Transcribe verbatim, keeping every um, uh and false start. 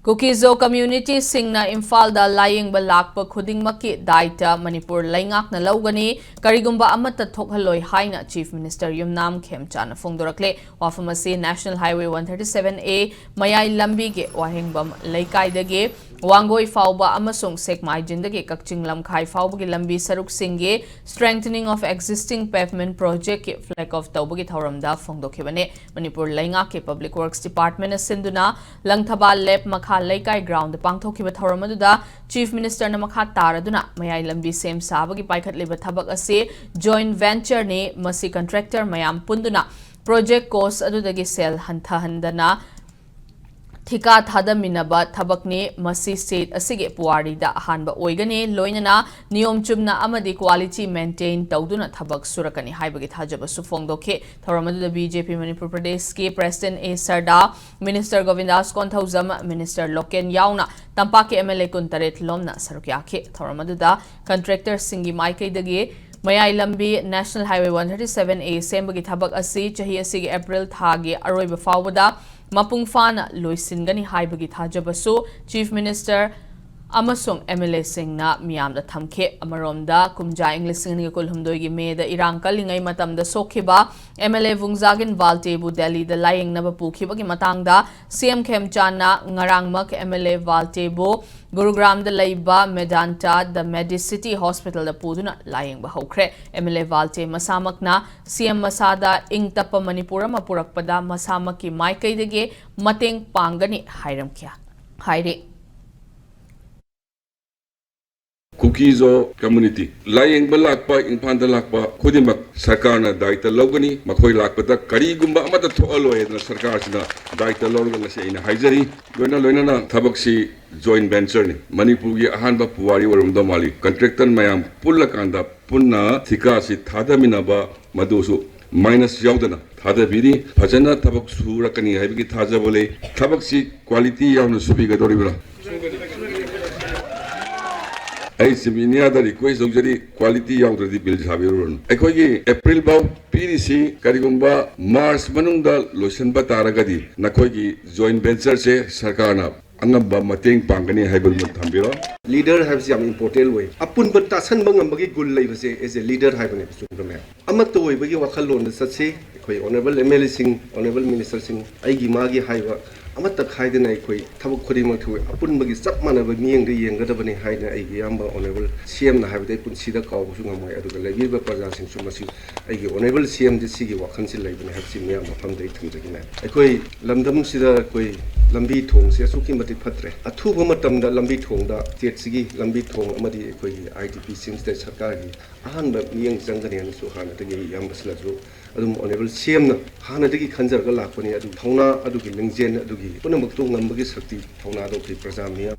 ꯀꯨꯀꯤ-ꯖꯣ ꯀꯝꯃ꯭ꯌꯨꯅꯤꯇꯤꯁꯤꯡꯅ ꯏꯝꯐꯥꯜꯗ ꯂꯥꯌꯦꯡꯕ ꯂꯥꯛꯄ ꯈꯨꯗꯤꯡꯃꯛꯀꯤ ꯗꯥꯏꯇ ꯃꯅꯤꯄꯨꯔ ꯂꯩꯉꯥꯛꯅ ꯂꯧꯒꯅꯤ, ꯀꯔꯤꯒꯨꯝꯕ ꯑꯃꯠꯇ ꯊꯣꯛꯍꯜꯂꯣꯏ ꯍꯥꯏꯅ ꯆꯤꯐ ꯃꯤꯅꯤꯁꯇꯔ ꯌꯨꯝꯅꯥꯝ ꯈꯦꯝꯆꯥꯅ ꯐꯣꯡꯗꯣꯔꯛꯂꯦ꯫ ꯋꯥꯐꯝ ꯑꯁꯤ National Highway one thirty seven A ꯃꯌꯥꯏ ꯂꯝꯕꯤꯒꯤ ꯋꯥꯍꯦꯡꯕꯝ ꯂꯩꯀꯥꯏꯗꯒꯤ ꯋꯥꯡꯒꯣꯏ ꯐꯥꯎꯕ ꯑꯃꯁꯨꯡ ꯁꯦꯛꯃꯥꯏꯖꯤꯟꯗꯒꯤ ꯀꯛꯆꯤꯡ ꯂꯝꯈꯥꯏ ꯐꯥꯎꯕꯒꯤ ꯂꯝꯕꯤ ꯁꯔꯨꯛꯁꯤꯡꯒꯤ Strengthening of Existing Pavement Projectꯀꯤ flag off ꯇꯧꯕꯒꯤ ꯊꯧꯔꯝꯗ ꯐꯣꯡꯗꯣꯛꯈꯤꯕꯅꯤ꯫ ꯃꯅꯤꯄꯨꯔ ꯂꯩꯉꯥꯛꯀꯤ Public Works Departmentꯅ ꯁꯤꯟꯗꯨꯅ ꯂꯪꯊꯕꯥꯜ ꯂꯦꯞ ꯃꯈꯥ ꯂꯩꯀꯥꯏ groundꯗ ꯄꯥꯡꯊꯣꯛꯈꯤꯕ ꯊꯧꯔꯝ ꯑꯗꯨꯗ ꯆꯤꯐ ꯃꯤꯅꯤꯁꯇꯔꯅ ꯃꯈꯥ ꯇꯥꯔꯗꯨꯅ ꯃꯌꯥꯏ ꯂꯝꯕꯤ ꯁꯦꯝ ꯁꯥꯕꯒꯤ ꯄꯥꯏꯈꯠꯂꯤꯕ ꯊꯕꯛ ꯑꯁꯤ joint ventureꯅꯤ, ꯃꯁꯤ contractor ꯃꯌꯥꯝ ꯄꯨꯟꯗꯨꯅ project cost ꯑꯗꯨꯗꯒꯤ ꯁꯦꯜ ꯍꯟꯊꯍꯟꯗꯅ ꯊꯤꯀꯥ ꯊꯥꯗꯃꯤꯟꯅꯕ ꯊꯕꯛꯅꯤ꯫ ꯃꯁꯤ state ꯑꯁꯤꯒꯤ ꯄꯨꯋꯥꯔꯤꯗ ꯑꯍꯥꯟꯕ ꯑꯣꯏꯒꯅꯤ꯫ ꯂꯣꯏꯅꯅ ꯅꯤꯌꯣꯝ ꯆꯨꯝꯅ ꯑꯃꯗꯤ quality maintain ꯇꯧꯗꯨꯅ ꯊꯕꯛ ꯁꯨꯔꯛꯀꯅꯤ ꯍꯥꯏꯕꯒꯤ ꯊꯥꯖꯕꯁꯨ ꯐꯣꯡꯗꯣꯛꯈꯤ꯫ ꯊꯧꯔꯝ ꯑꯗꯨꯗ ꯕꯤ ꯖꯦ ꯄꯤ ꯃꯅꯤꯄꯨꯔ ꯄ꯭ꯔꯗꯦꯁꯀꯤ president ꯑꯦ ꯁꯔꯗꯥ, ꯃꯤꯅꯤꯁꯇꯔ ꯒꯣꯕꯤꯟꯗꯥꯁ ꯀꯣꯟꯊꯧꯖꯝ, ꯃꯤꯅꯤꯁꯇꯔ ꯂꯣꯀꯦꯟ ꯌꯥꯎꯅ ꯇꯝꯄꯥꯛꯀꯤ ꯑꯦꯝ ꯑꯦꯜ ꯑꯦ ꯀꯨꯟꯇꯔꯦꯠ ꯂꯣꯝꯅ ꯁꯔꯨꯛ ꯌꯥꯈꯤ꯫ ꯊꯧꯔꯝ ꯑꯗꯨꯗ contractorꯁꯤꯡꯒꯤ ꯃꯥꯏꯀꯩꯗꯒꯤ ꯃꯌꯥꯏ ꯂꯝꯕꯤ National Highway one thirty seven A ꯁꯦꯝꯕꯒꯤ ꯊꯕꯛ ꯑꯁꯤ ꯆꯍꯤ ꯑꯁꯤꯒꯤ ꯑꯦꯄ꯭ꯔꯤꯜ ꯊꯥꯒꯤ ꯑꯔꯣꯏꯕ ꯐꯥꯎꯕꯗ ꯃꯄꯨꯡ ꯐꯥꯅ ꯂꯣꯏꯁꯤꯟꯒꯅꯤ ꯍꯥꯏꯕꯒꯤ ꯊꯥꯖꯕꯁꯨ ꯆꯤꯐ ꯃꯤꯅꯤꯁꯇꯔ ꯑꯃꯁꯨꯡ ꯑꯦꯝ ꯑꯦꯜ ꯑꯦꯁꯤꯡꯅ ꯃꯤꯌꯥꯝꯗ ꯊꯝꯈꯤ꯫ ꯑꯃꯔꯣꯝꯗ, ꯀꯨꯝꯖꯥ ꯏꯪ ꯂꯤꯁꯤꯡ ꯑꯅꯤꯒ ꯀꯨꯟꯍꯨꯝꯗꯣꯏꯒꯤ ꯃꯦꯗ ꯏꯔꯥꯡ ꯀꯜꯂꯤꯉꯩ ꯃꯇꯝꯗ ꯁꯣꯛꯈꯤꯕ ꯑꯦꯝ ꯑꯦꯜ ꯑꯦ ꯚꯨꯡꯖꯥꯒꯤꯟ ꯚꯥꯜꯇꯦꯕꯨ ꯗꯦꯜꯂꯤꯗ ꯂꯥꯌꯦꯡꯅꯕ ꯄꯨꯈꯤꯕꯒꯤ ꯃꯇꯥꯡꯗ ꯁꯤ ꯑꯦꯝ ꯈꯦꯝꯆꯥꯟꯅ ꯉꯔꯥꯡꯃꯛ ꯑꯦꯝ ꯑꯦꯜ ꯑꯦ ꯚꯥꯜꯇꯦꯕꯨ ꯒꯨꯔꯨꯒ꯭ꯔꯥꯝꯗ ꯂꯩꯕ ꯃꯦꯗꯥꯟꯇꯥ ꯗ ꯃꯦꯗꯤꯁꯤꯇꯤ ꯍꯣꯁꯄꯤꯇꯥꯜꯗ ꯄꯨꯗꯨꯅ ꯂꯥꯌꯦꯡꯕ ꯍꯧꯈ꯭ꯔꯦ꯫ ꯑꯦꯝ ꯑꯦꯜ ꯑꯦ ꯚꯥꯜꯇꯦ ꯃꯁꯥꯃꯛꯅ ꯁꯤ ꯑꯦꯝ ꯃꯁꯥꯗ ꯏꯪ ꯇꯞꯄ ꯃꯅꯤꯄꯨꯔ ꯑꯃ ꯄꯨꯔꯛꯄꯗ ꯃꯁꯥꯃꯛꯀꯤ ꯃꯥꯏꯀꯩꯗꯒꯤ ꯃꯇꯦꯡ ꯄꯥꯡꯒꯅꯤ ꯍꯥꯏꯔꯝꯈꯤ, ꯍꯥꯏꯔꯤ꯫ ꯀꯨꯀꯤꯖꯣ ꯀꯝꯃ꯭ꯌꯨꯅꯤꯇꯤ ꯂꯥꯌꯦꯡꯕ ꯂꯥꯛꯄ, ꯏꯝꯐꯥꯜꯗ ꯂꯥꯛꯄ ꯈꯨꯗꯤꯡꯃꯛ ꯁꯔꯀꯥꯔꯅ ꯗꯥꯏꯇ ꯂꯧꯒꯅꯤ꯫ ꯃꯈꯣꯏ ꯂꯥꯛꯄꯗ ꯀꯔꯤꯒꯨꯝꯕ ꯑꯃꯠꯇ ꯊꯣꯛꯍꯜꯂꯣꯏ ꯍꯥꯏꯗꯅ ꯁꯔꯀꯥꯔꯁꯤꯅ ꯗꯥꯏꯇ ꯂꯧꯔꯒ ꯉꯁꯤ ꯑꯩꯅ ꯍꯥꯏꯖꯔꯤ꯫ ꯂꯣꯏꯅ ꯂꯣꯏꯅꯅ ꯊꯕꯛꯁꯤ joint ventureꯅꯤ꯫ ꯃꯅꯤꯄꯨꯔꯒꯤ ꯑꯍꯥꯟꯕ ꯄꯨꯋꯥꯔꯤ ꯑꯣꯏꯔꯝꯗꯧ ꯃꯥꯜꯂꯤ꯫ Contractor ꯃꯌꯥꯝ ꯄꯨꯜꯂꯀꯥꯟꯗ ꯄꯨꯟꯅ ꯊꯤꯀꯥꯁꯤ ꯊꯥꯗꯃꯤꯟꯅꯕ, ꯃꯗꯨꯁꯨ minus ꯌꯥꯎꯗꯅ ꯊꯥꯗꯕꯤꯔꯤ꯫ ꯐꯖꯅ ꯊꯕꯛ ꯁꯨꯔꯛꯀꯅꯤ ꯍꯥꯏꯕꯒꯤ ꯊꯥꯖꯕ ꯂꯩ꯫ ꯊꯕꯛꯁꯤ quality ꯌꯥꯎꯅ ꯁꯨꯕꯤꯒꯗꯧꯔꯤꯕ꯭ꯔꯥ? ꯑꯩ ꯆꯤꯐ ꯏꯟꯗꯤꯌꯥꯗ request ꯇꯧꯖꯔꯤ, quality ꯌꯥꯎꯗ꯭ꯔꯗꯤ ꯕꯤꯜ ꯁꯥꯕꯤꯔꯨꯔꯅꯨ꯫ ꯑꯩꯈꯣꯏꯒꯤ ꯑꯦꯄ꯭ꯔꯤꯜ ꯐꯥꯎ ꯄꯤꯔꯤꯁꯤ, ꯀꯔꯤꯒꯨꯝꯕ ꯃꯥꯔꯆ ꯃꯅꯨꯡꯗ ꯂꯣꯏꯁꯤꯟꯕ ꯇꯥꯔꯒꯗꯤ ꯅꯈꯣꯏꯒꯤ joint ventureꯁꯦ ꯁꯔꯀꯥꯔꯅ ꯑꯉꯝꯕ ꯃꯇꯦꯡ ꯄꯥꯡꯒꯅꯤ ꯍꯥꯏꯕꯗꯨꯃ ꯊꯝꯕꯤꯔꯣ꯫ ꯂꯤꯗꯔ ꯍꯥꯏꯕꯁꯤ ꯌꯥꯝ ꯏꯝꯄꯣꯔꯇꯦꯟ ꯑꯣꯏ꯫ ꯑꯄꯨꯟꯕ ꯇꯥꯁꯟꯕ ꯉꯝꯕꯒꯤ ꯒꯨꯜ ꯂꯩꯕꯁꯦ ꯑꯦꯖ ꯑꯦ ꯂꯤꯗꯔ ꯍꯥꯏꯕꯅꯦꯕ, ꯆꯨꯝꯗ꯭ꯔ ꯃꯌꯥꯝ? ꯑꯃꯠꯇ ꯑꯣꯏꯕꯒꯤ ꯋꯥꯈꯜꯂꯣꯟꯗ ꯆꯠꯁꯤ꯫ ꯑꯩꯈꯣꯏ ꯑꯣꯅꯔꯦꯕꯜ ꯑꯦꯝ ꯑꯦꯜ ꯑꯦꯁꯤꯡ, ꯑꯣꯅꯔꯦꯕꯜ ꯃꯤꯅꯤꯁꯇꯔꯁꯤꯡ, ꯑꯩꯒꯤ ꯃꯥꯒꯤ ꯍꯥꯏꯕ ꯑꯃꯠꯇ ꯈꯥꯏꯗꯅ ꯑꯩꯈꯣꯏ ꯊꯕꯛ ꯈꯨꯗꯤꯡꯃꯛꯇꯨ ꯑꯄꯨꯟꯕꯒꯤ ꯆꯞ ꯃꯥꯟꯅꯕ ꯃꯤꯠꯌꯦꯡꯗ ꯌꯦꯡꯒꯗꯕꯅꯤ ꯍꯥꯏꯅ ꯑꯩꯒꯤ ꯏꯌꯥꯝꯕ ꯑꯣꯅꯔꯦꯕꯜ ꯁꯤ ꯑꯦꯝꯅ ꯍꯥꯏꯕꯗꯤ ꯑꯩ ꯄꯨꯟꯁꯤꯗ ꯀꯥꯎꯕꯁꯨ ꯉꯝꯃꯣꯏ꯫ ꯑꯗꯨꯒ ꯂꯩꯕꯤꯔꯤꯕ ꯄ꯭ꯔꯖꯥꯁꯤꯡꯁꯨ ꯃꯁꯤ ꯑꯩꯒꯤ ꯑꯣꯅꯔꯦꯕꯜ ꯁꯤ ꯑꯦꯝꯗꯤ ꯁꯤꯒꯤ ꯋꯥꯈꯜꯁꯤ ꯂꯩꯕꯅꯤ ꯍꯥꯏꯕꯁꯤ ꯃꯤꯌꯥꯝ ꯃꯐꯝꯗ ꯑꯩ ꯊꯝꯖꯒꯦ꯫ ꯑꯩꯈꯣꯏ ꯂꯝꯗꯝꯁꯤꯗ ꯑꯩꯈꯣꯏ ꯂꯝꯕꯤ ꯊꯣꯡꯁꯦ ꯑꯁꯨꯛꯀꯤ ꯃꯇꯤꯛ ꯐꯠꯇ꯭ꯔꯦ꯫ ꯑꯊꯨꯕ ꯃꯇꯝꯗ ꯂꯝꯕꯤ ꯊꯣꯡꯗ ꯁ꯭ꯇꯦꯠꯁꯤꯒꯤ ꯂꯝꯕꯤ ꯊꯣꯡ ꯑꯃꯗꯤ ꯑꯩꯈꯣꯏꯒꯤ ꯑꯥꯏ ꯗꯤ ꯄꯤ ꯁꯤꯡꯁꯤꯗ ꯁꯔꯀꯥꯔꯒꯤ ꯑꯍꯥꯟꯕ ꯃꯤꯠꯌꯦꯡ ꯆꯪꯒꯅꯤ ꯍꯥꯏꯅꯁꯨ ꯍꯥꯟꯅꯗꯒꯤ ꯑꯩ ꯏꯌꯥꯝꯕꯁꯤꯅꯁꯨ ꯑꯗꯨꯝ ꯑꯣꯅꯔꯦꯕꯜ ꯁꯤ ꯑꯦꯝꯅ ꯍꯥꯟꯅꯗꯒꯤ ꯈꯟꯖꯔꯒ ꯂꯥꯛꯄꯅꯤ꯫ ꯑꯗꯨ ꯊꯧꯅꯥ ꯑꯗꯨꯒꯤ ꯂꯤꯡꯖꯦꯜ ꯑꯗꯨꯒꯤ ꯄꯨꯝꯅꯃꯛꯇꯨ ꯉꯝꯕꯒꯤ ꯁꯛꯇꯤ ꯊꯧꯅꯥꯗꯣ ꯑꯩꯈꯣꯏ ꯄ꯭ꯔꯖꯥ ꯃꯤꯌꯥꯝ